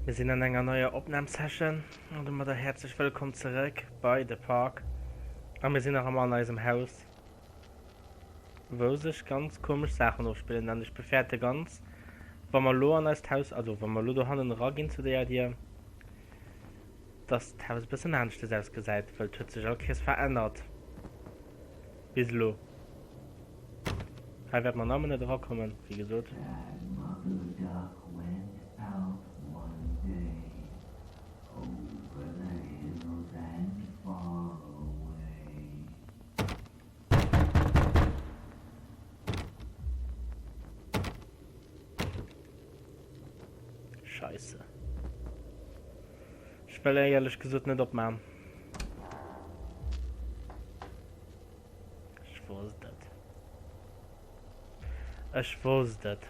Mir sinn an enger neier Opnam-Session an domadder häerzlech wëllkomm zeréck bei The Park. A mir sinn nach ëmmer an eisem Haus, wou sech ganz komesch Saachen ofspillen an ech befäerte ganz, wa mer elo an eist Haus, also wa mer elo dohannen eraginn zu deeër Dier, dass d'Haus e bëssen aneschtes ausgesäit, wëll et huet sech all Kéiers verännert bis elo. Hei wäerte mer nach emol net erakommen, wéi gesot. Scheisse. Ech well éierlech gesot net opmaan. Ech wosst et. Ech wosst et.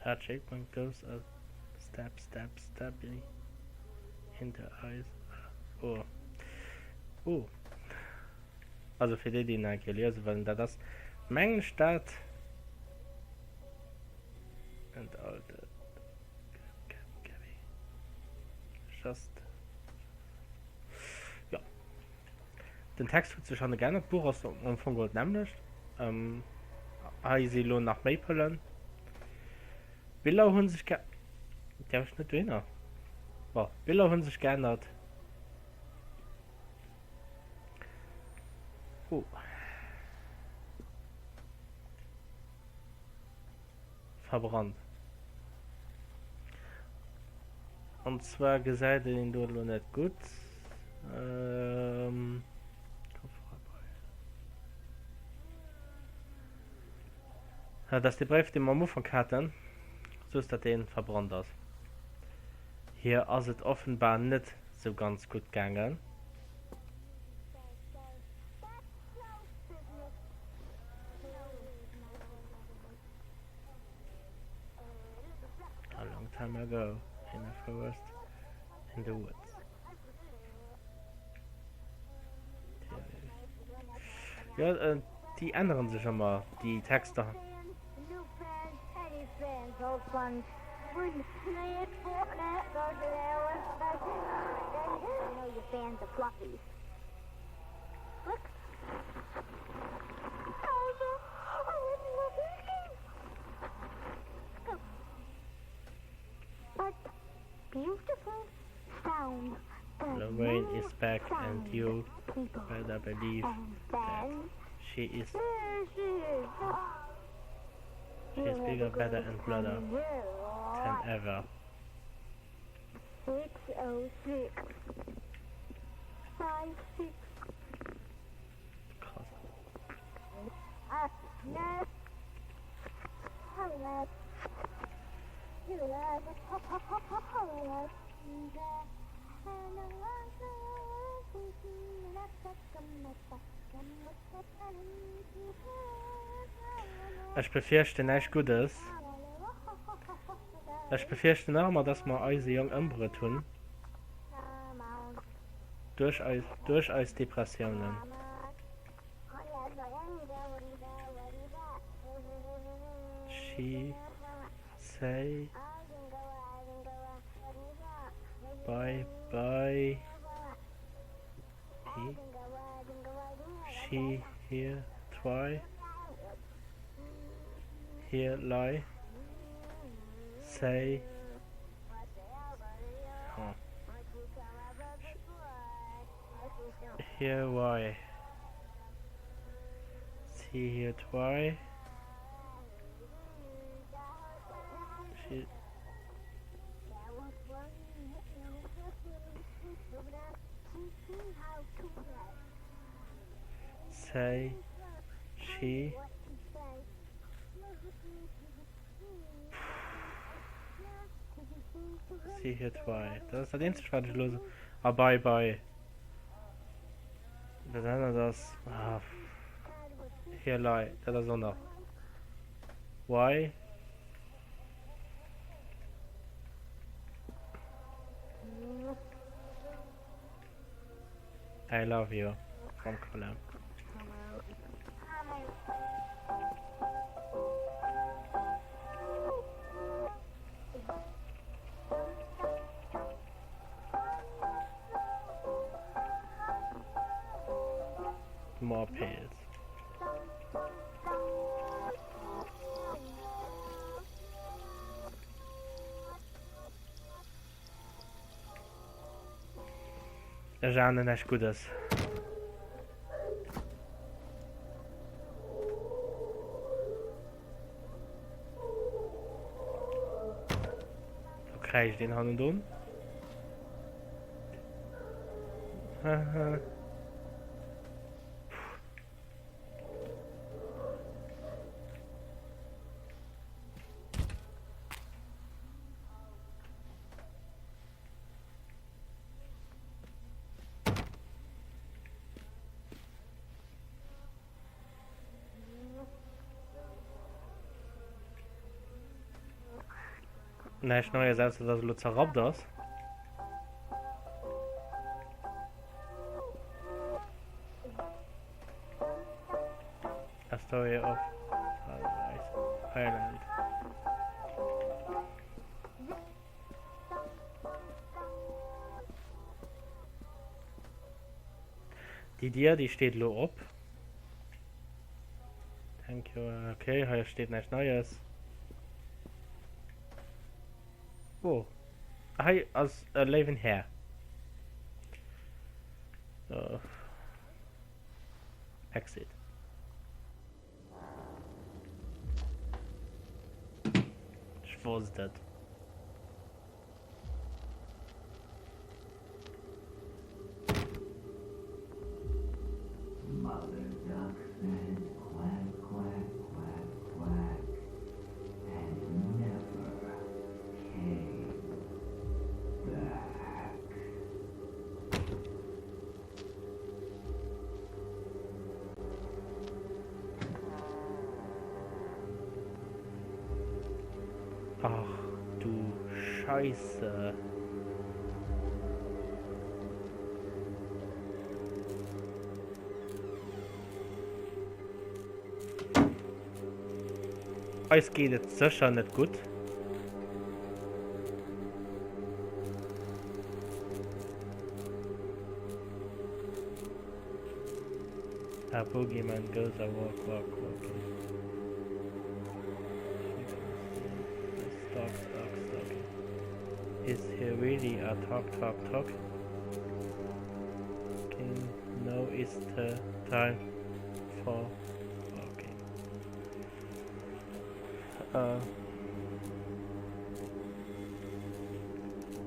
That checkpoint goes a step, step, stepping in the eyes. Oh. Oh. Also fir déi, déi nach eng Kéier liese wëllen, dat ass, mengen ech, dat and all the just ja. Den Text huet sech hanne geännert, d'Buch ass am Fong geholl d'nämmlecht. Ähm, hei si lo nach méi Pëllen. D'Biller hu sech ge Däerf ech net dohinner? Bon, d'Biller hu sech geännert. Oh. Verbrannt. An zwar gesäit een do elo net gutt. Ähm, Dat ass de Bréif, dee mer am Ufank haten, soos datt dee verbrannt ass. Hir ass et offenbar net sou ganz gutt gaangen. A long time ago in a forest in the woods. Jo, déi änneren sech ëmmer, déi Texter. Lorraine is back and you better believe that she is she is bigger, better and blodder than ever. Krass. Ech befierchten näischt Guddes. Ech befierchten nach ëmmer, dass mer eise Jong ëmbruet hunn. Duerch eis, duerch eis Depressiounen. She say bye bye he she here try here lie say oh. Here why see here try she say she See here try. Dat ass dat eenzegt wat ech elo so. A bye bye. Dat anert ass. Ah, here lie. Dat ass och nach. Why? I love you mam Colin. More pills. Ech ahnen näischt Guddes. Do kräischt een hannendrun. Haha. Näischt Neies, ausser dass elo zerrappt ass. A story of Paradise Island. Déi Dier, déi steet elo op. Thank you. Okay, hei steet näischt Neies. Oh. Hei ass e léiwen Här. Uh. Exit. Ech wosst et. Mother duck said quack, quack, quack, quack, and never came back. Ach du Scheisse. Eis geet et sécher net gutt. A boogeyman goes a walk, walk, walking. Stalk, stalk, stalking. Is he really a talk, talk, talk? King, now is the time for walking. Äh.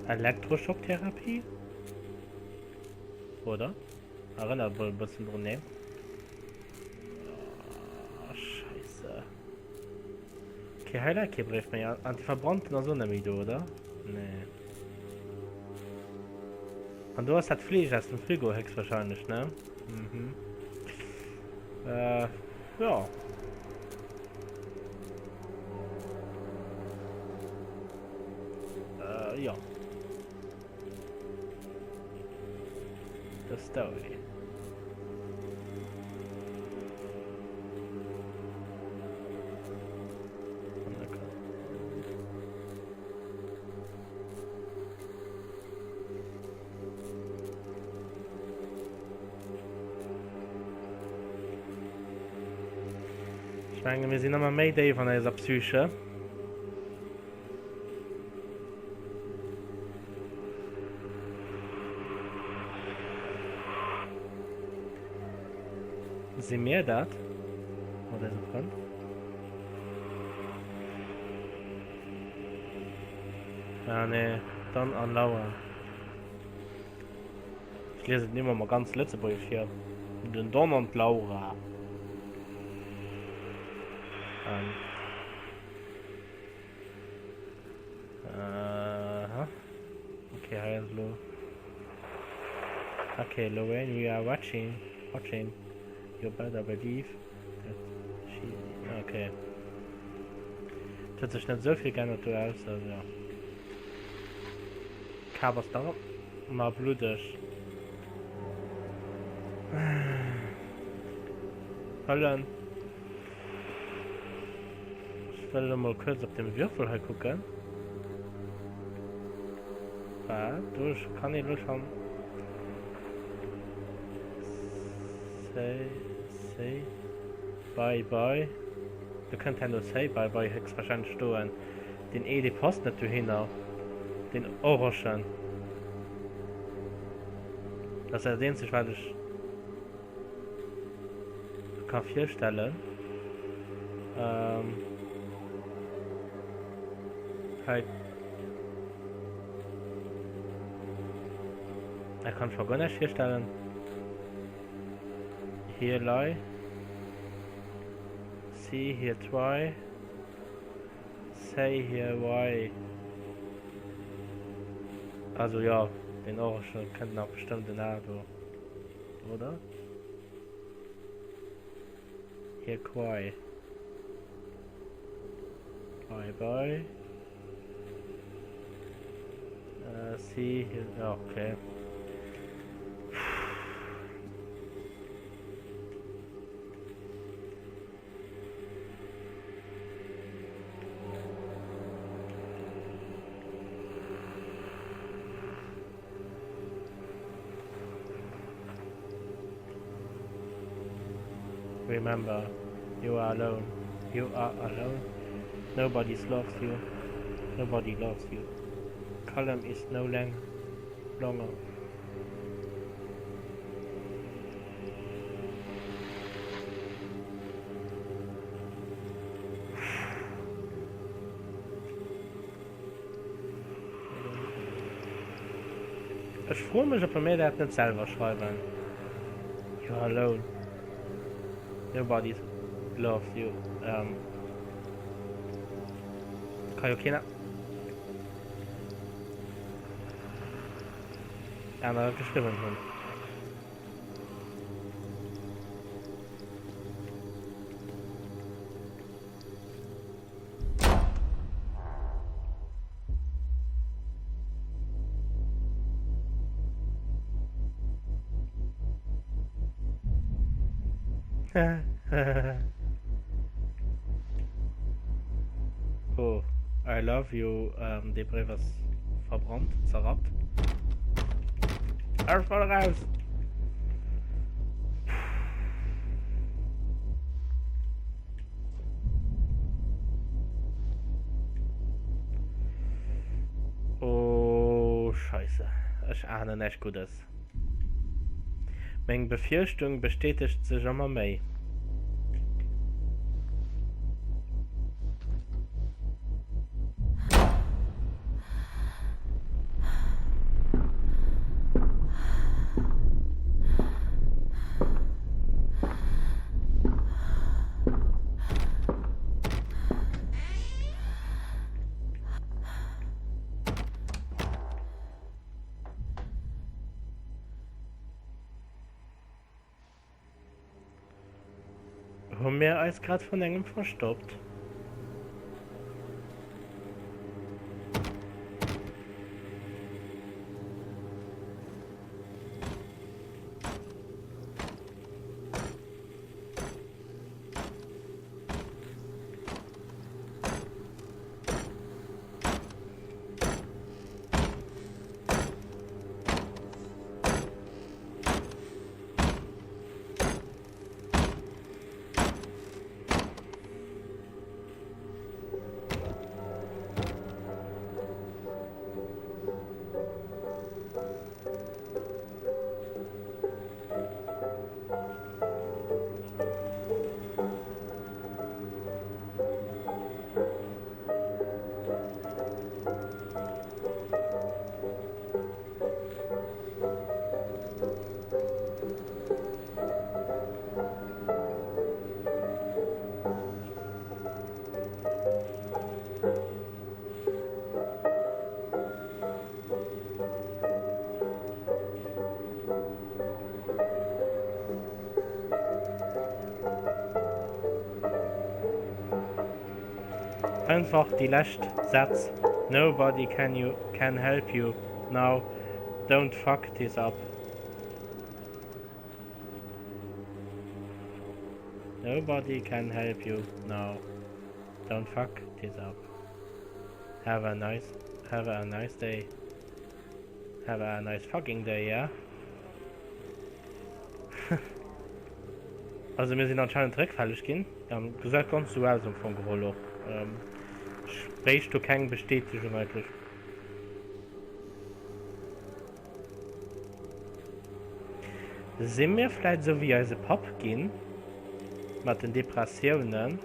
Elektroschocktherapie? Oder? Erënnert wuel e bëssen drun, nee? Oh, Scheisse. Okay, hei läit kee Bréif méi. An déi verbrannten ass och net méi do, oder? Nee. An do ass dat Fleesch aus dem Frigo héchstwahrscheinlech, ne? Mhm. Äh, ja. Äh, ja. The story. Ech menge mir sinn ëmmer méi déif an eiser Psyche. Si mir dat? Mat eisem Frënd? Ah nee, Don an Laura. Ech liesen et nimmer mol ganz lëtzebuergesch vir. Den Don an d'Laura. Ähm. Aha. Okay, hei ass elo. Okay, Lorraine, we are watching, watching. You better believe that she. Okay. Et huet sech net esou vill geännert do, ausser jo. D'Kap ass nach ëmmer bluddeg. Hëllen. Ech wëll elo mol kuerz op dem Würfel hei kucken. Wat? Do kann ee lo schonn. Say, say, bye bye. Do kënnt herno say bye bye héchstwahrscheinlech stoen. Deen ee dee passt net dohinner. Deen orangen. Dat ass dat eenzegt wat ech ka virstellen. Ähm, hei. Da kann ich mir gar nicht virstellen. Hier lei. See here try. Say here why. Also jo, deen orange kënnt nach bestëmmt en A do, oder? Here cry. Bye bye. Äh, see here, ja, okay. Remember, you are alone. You are alone. Nobody loves you. Nobody loves you. Callum is no longer. Ech froe mech op mir dat net selwer schreiwen. You are alone. Nobody loves you. Ähm. Ka jo keen anere geschriwwen hunn. Oh, I love you. Ähm, dee Bréif ass verbrannt, zerrappt. Ech wëll raus! Oh, Scheisse. Ech ahnen näischt Guddes. Meng Befierchtung bestätegt sech ëmmer méi. Hu mir eis grad vun engem verstoppt? Einfach déi lescht Sätz, Nobody can you can help you now, don't fuck this up. Nobody can help you now. Don't fuck this up. Have a nice, have a nice day. Have a nice fucking day, yeah? Also mir sinn anscheinend réckfälleg ginn. Ähm, gesäit ganz sou aus am Fong geholl och. Ähm, ech bréicht do keng Bestätegung eigentlech. Si mir vläit esou wéi eise Papp ginn, mat den Depressiounen,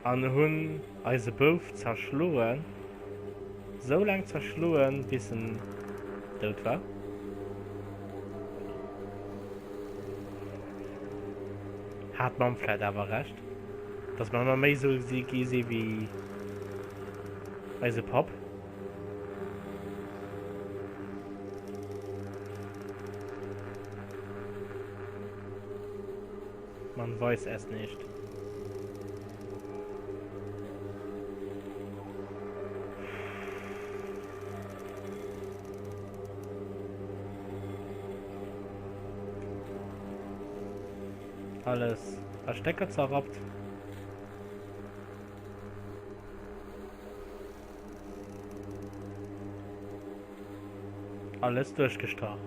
an hunn eise Bouf zerschloen, sou laang zerschloen, bis en dout war? Hat d'Mamm vläit awer Recht, dass mer ëmmer méi esou gi si wéi eise Papp? Man weiß es nicht. Alles a Stecker zerrappt. Alles duerchgestrach.